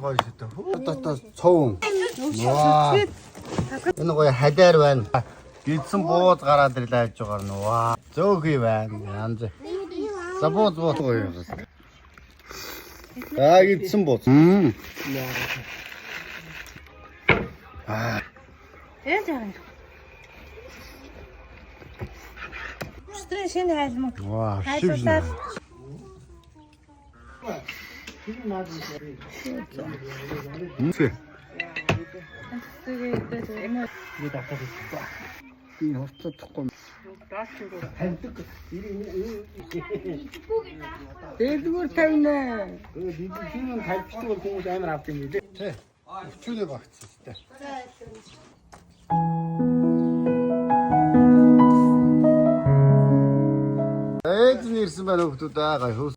Гоё шүү дээ. Дотоо цовн. Ваа. Энэ гоё халиар байна. Гидсэн бууз гараад ирлээ яаж байгаа нь. Ваа. Зөөхий байна. Янз. За бууз бууз гоё юм. Аа гидсэн бууз. Мм. Аа. Энэ жаахан. Өчигдрийн шинэ хайлмаг. Ваа, шив. Хайлуулаад Би хувцахдахгүй. Дэлгүүр тавина. Тийм юм тавьчихдаг бол хүмүүс амар авд юм билээ. Тэ. Өвчүүнээ багцсан шүү дээ. Ээж нь ирсэн байна хүмүүс аа гай хөөс.